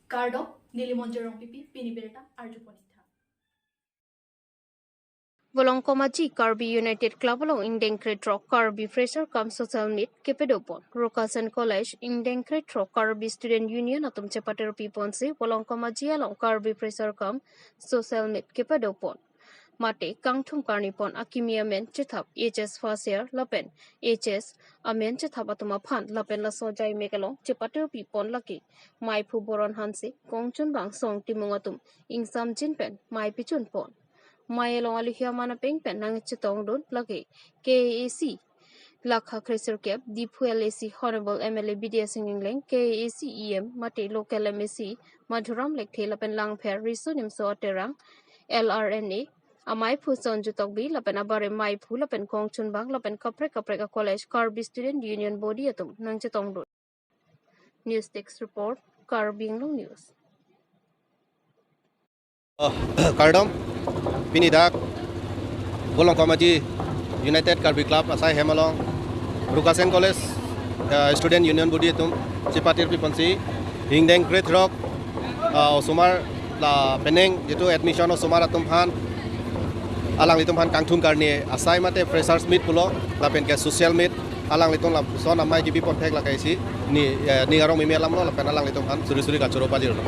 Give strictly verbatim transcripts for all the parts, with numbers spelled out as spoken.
Kardom, neli Monjir Rongpipi, pini birta arjupon-ik tha. Volongkom Aji Karbi United Club along ingdeng krethrok Karbi Fresher cum Social Meet kepadopon. Rukasen College ingdeng krethrok Karbi Student Union atum chepatirpiponsi Volongkom Aji along Karbi Fresher cum Social Meet kepadopon. Mate kangthum karnipon akimi amen chethap H S first year lapen H S amen chethap atum aphan lapen laso ajai mek along chepatirpipon lake maiphu Boron Hanse, kongchunbang Song Timung atum ingsamjin pen mei pichunpon. Mei along aluhi aman apeng pen nangchetongdun lake K A A C lakha kresirkep, Diphu L A C Honorable M L A Bidya Sing Engleng, K A A C E M mate local M A C Madhuram Lekthe lapen Langpher Riso Nimso Aterang, L R N A amaiphu Sonju Tokbi lapen abare maiphu lapen kongchunbang lapen kaprek kaprek a college Karbi Student Union Body atum nangchetongdun. News Desk Report, Karbi Anglong News. Oh, kardom, pini dak Volongkom Aji United Karbi Club asai hem along Rukasen College, eh, Student Union Body atum chepatirpiponsi ingdeng krethrok, eh, osomar lapen neng jitu admission osomar atum aphan alanglitum aphan kangthum karni asai mate Freshers Meet pulo lapen ke Social Meet, alanglitum lapuson amei kibipon thek lake isi ni, eh, ning arong mimi alamlo lapen alanglitum aphan suri suri kachoro pajirlo.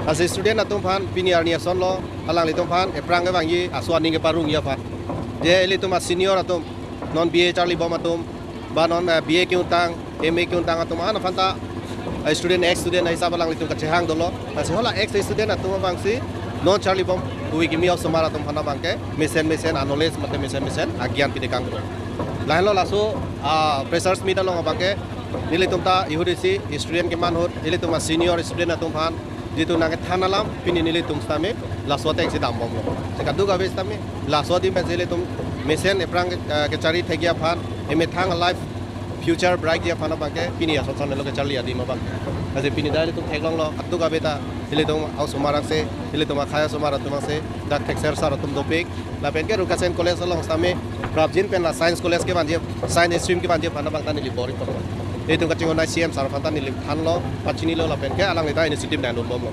Lasi student atum aphan pini arni asonlo, alanglitum aphan ephrang kevangji aso aning keparungji aphan. Je ilitum a senior atum, non B A charlibom atum, ba non, eh, B A keuntang, M A keuntang atum an aphanta, eh, student, ex student ahisap alanglitum kachehang dolo. Lasi hala ex student atum abangsi non charlibom hui kimi osomar atum aphan abangke mesen mesen a knowledge mate mesen mesen agyan pidekang dolo. Lahenlo laso, ah, Freshers Meet along abangke nelitum ta ihut isi student keman ahut, nelitum a senior student atum aphan jitu nangkethan alam pini nelitum sitame laso atengsi dambomlo. Kadokave sitame laso adim pensi ilitum mesen ephrang, eh, kechari thekji aphan, emethang a life future bright ji aphan abangke pini ason son lo kecharli adim abang. Lasi pini dak ilitum theklonglo, kadokave ta ilitum a osomar angse, ilitum akhei osomar atum angse, dak thekser sar atum dopik, lapen ke Rukasen College along sitame prapjin pen la Science College kevanji, Science Stream kevanji aphan abang ta neli bor-ipon. Ilitum kachinghon C M sar aphan ta neli thanlo, pachinilo lapen ke alangli ta initiative nangdunbomlo.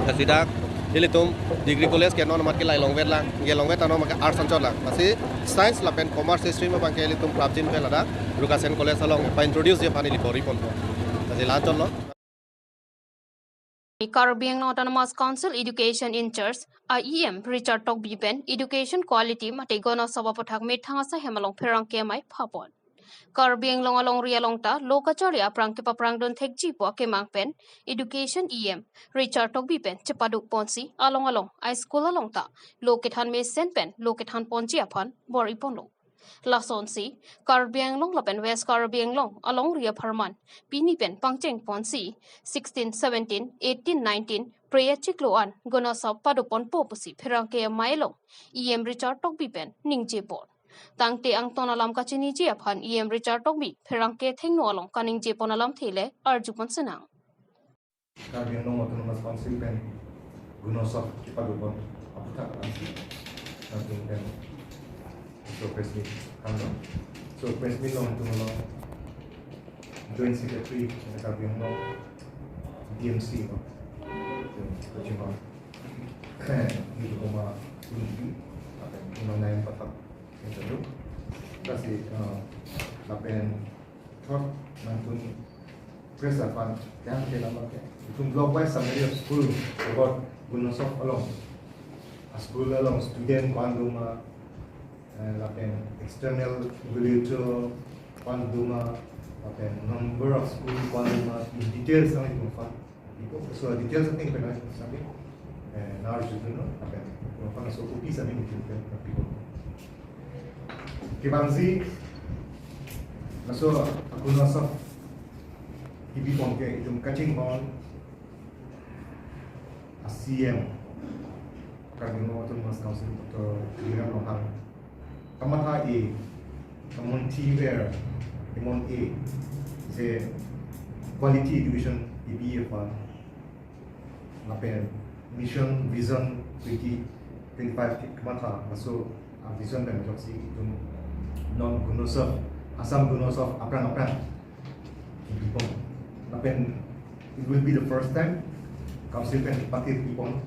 Lasi dak ilitum Degree College ke non amat ke lai longvet lang, ke longvet ano mat ke Arts anchot lang. Lasi Science lapen Commerce Stream abangke ilitum prapjin pen ladak Rukasen College along pa-introduce ji aphan neli bor-iponpo. Lasi la-anchotlo. Karbi Anglong Autonomous Council Education in Charge, a E M Richard Tokbi pen education quality mate gonosop aputhak methang asai hem along pherangke amei phapon. Karbi Anglong alongri along ta lo kacharli aphrang kepaprangdun thekji pu akemang pen education E M Richard Tokbi pen chepadukponsi along along a school along ta lo kethan mesen pen lo kethanponji aphan bor-iponlo. Lasonsi Karbi Anglong lapen West Karbi Anglong alongri apharman pini pen pangchengponsi sixteen, seventeen, eighteen, nineteen pre achiklo an gonosop padoponpo pusi pherangke amei along E M Richard Tokbi pen ningjepon. Tangte angton alam kachiniji aphan E M Richard Tokbi pherangke athengno along kaningjepon alamthe le arjupon sinang. Karbi Anglong Autonomous Council pen gonosop kepadopon aputhak ansi nangtum pen so press meet hanglo. So press meet along nangtum along Joint Secretary Karbi Anglong D M C ko. So, kachinghon. Ni ko ma unti apa yang nang pathap. Ito. Kasi, uh, lapen thot nangtum press aphan yang ke nama ke. Itum block wise summary of school about gonosop along. A school along student ko-an doma, eh, lapen external evaluator ko-an doma, lapen number of school ko-an doma, in details nangtum aphan. Ipo, so details I think pen sampai, eh, nar jutu no, apa, apa so kopi sampai mungkin pen, tapi ko. Kevangsi, laso a gonosop kebipon ke itum kachinghon a C M, Karbi Anglong Autonomous Council, Doctor Tuliram Ronghang. Kamatha e, kamunthi ver, emon e, je quality education kebi aphan, lapen mission vision twenty twenty-five ke kamatha, laso a vision pen ajoksi itum non gonosop, Assam gonosop aphrang aphrang kebipon. Lapen it will be the first time Council pen patir kipon,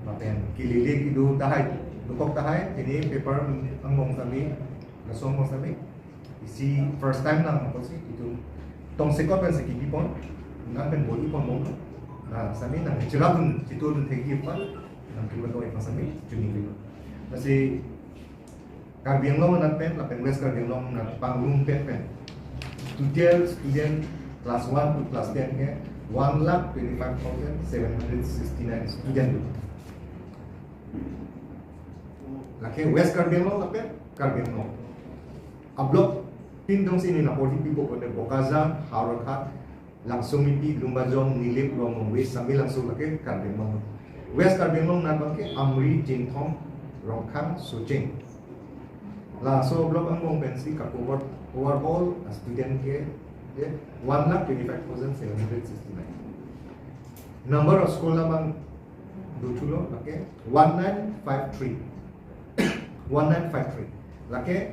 lapen kelele kedo tahai, dokok tahai, pini paper angbong sitame, laso angbong sitame, isi first time nang, apotsi itum tongsekot pensi kipipon, nang pen bor-ipon bom, na sitame nangcherapdun, chiturdun thekji aphan, nangkedo-ik aphan sitame, chini kipon. Lasi Karbi Anglong anat pen, lapen West Karbi Anglong anat pangrum pen pen, total student class one to class ten ke one lakh twenty-five thousand seven hundred sixty-nine student. Lake West Karbi Anglong lapen Karbi Anglong. A-block tin dongsi neli porhipi po kone Bokajan, Howraghat, Langsonipi, Lumbajong, Nilip, Rongmongve, Samelangso lake Karbi Anglong. West Karbi Anglong anat abangke Amri, Jinthong, Rongkhang, Socheng. Laso a-block angbong pensi ka-cover overall student ke, ke one lakh twenty-five thousand seven hundred sixty-nine. Number of school abang dothulo lake one nine five three. One nine five three. Lake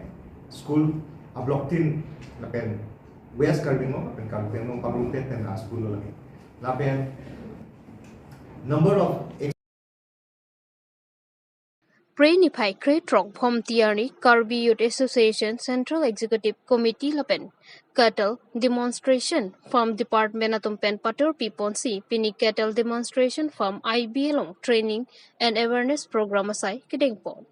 school a-block tin lapen West Karbi Anglong lapen Karbi Anglong pangrum pen pen a-school lo lake. Lapen number of Phre niphai krethrok Bhomti arni Karbi Youth Association Central Executive Committee lapen Cattle Demonstration Farm Department atum pen patur piponsi pini Cattle Demonstration Farm I B along training and awareness program asai kedengpon.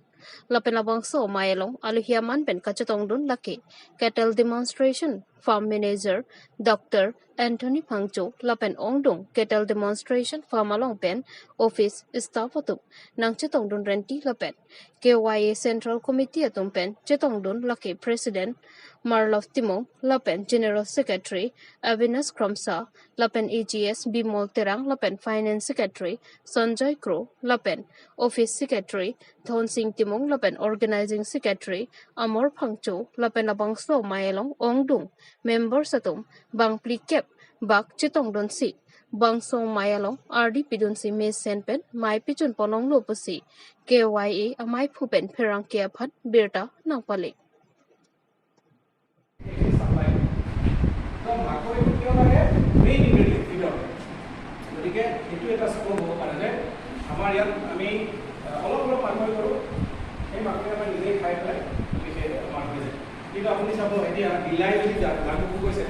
Lapen labangso amei along alohi aman pen kachetongdun lake Cattle Demonstration Farm Manager Doctor Anthony Phangcho lapen ongdung Cattle Demonstration Farm along pen office staff atum nangchetongdun renti lapen K Y A Central Committee atum pen chetongdun lake President Marlov Timung lapen General Secretary Avinash Kramsa lapen A G S Bimol Terang lapen Finance Secretary Sanjoy Kro lapen Office Secretary Dhonsing Timung lapen Organizing Secretary Amor Phangcho lapen labangso amei along ongdung members atum bang phlikep bak chetongdunsi bangso amei along ardi pidunsi mesen pen mei pijun ponlonglo pusi K Y A ameiphu pen pherangke aphan birta nangpale. Supply. তো মাকৈটো কিয় লাগে? Main ingredient ফিডৰ। গতিকে এইটো এটা স্ক'প হ'ব পাৰে যে আমাৰ ইয়াত আমি আহ, অলপ অলপ মাকৈ কৰোঁ, সেই মাকৈ আমাৰ নিজেই খাই পেলাই গতিকে আমাৰ হৈ যায়। কিন্তু আপুনি চাব, এতিয়া বিলাই যদি যায়, লাংবুকু কৈছে,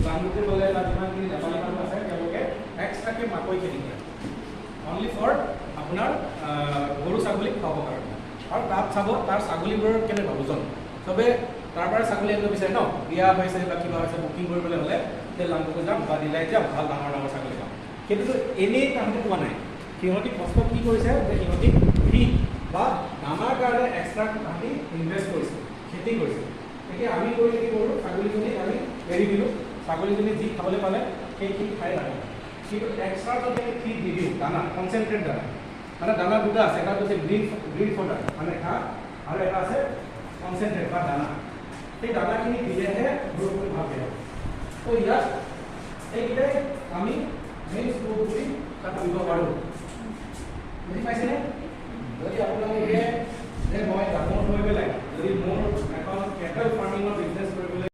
লাংবুকু গ'লে তাত যিমানখিনি নেপালী মানুহ আছে তেওঁলোকে এক্সট্ৰাকে মাকৈ খেতি কৰে, অনলি ফৰ আপোনাৰ আহ, গৰু ছাগলীক খুৱাবৰ কাৰণে। আৰু তাত চাব তাৰ ছাগলীবোৰৰ কেনেকুৱা ওজন। চবে তাৰ পৰা ছাগলী আনিব বিচাৰে ন, বিয়া হৈছে বা কিবা হৈছে, বুকিং কৰিবলৈ হ'লে যে লাংবুকু যাম বা দিলাই যাম, ভাল ডাঙৰ ডাঙৰ ছাগলী পাম। সেইটোতো এনেই তাহাঁতে পোৱা নাই। সিহঁতি কষ্ট কি কৰিছে যে সিহঁতি ফিড বা দানাৰ কাৰণে এক্সট্ৰা তাহাঁতি ইনভেষ্ট কৰিছে, খেতি কৰিছে। এতিয়া আমি কৰি কি কৰোঁ, ছাগলীজনী আমি এৰি দিলোঁ, ছাগলীজনী যি খাবলৈ পালে সেইখিনি খাই ৰাখে। কিন্তু এক্সট্ৰা যদি আমি ফিড দি দিওঁ, দানা, কনচেনট্ৰেট দানা, মানে দানা দুটা আছে, এটা হৈছে গ্ৰীণ গ্ৰীণ ফডাৰ মানে ঘাঁহ, আৰু এটা আছে কনচেনট্ৰেট বা দানা। সেই দানাখিনি দিলেহে গৰুটো ভালকৈ হ'ব। তো ইয়াত এইকেইটাই আমি মেইন স্ক'প বুলি তাত দিব পাৰোঁ। বুজি পাইছেনে? যদি আপোনালোকে যে মই ডাঙৰ হৈ পেলাই যদি মোৰ এখন কেটল ফাৰ্মিঙৰ বিজনেছ কৰিবলৈ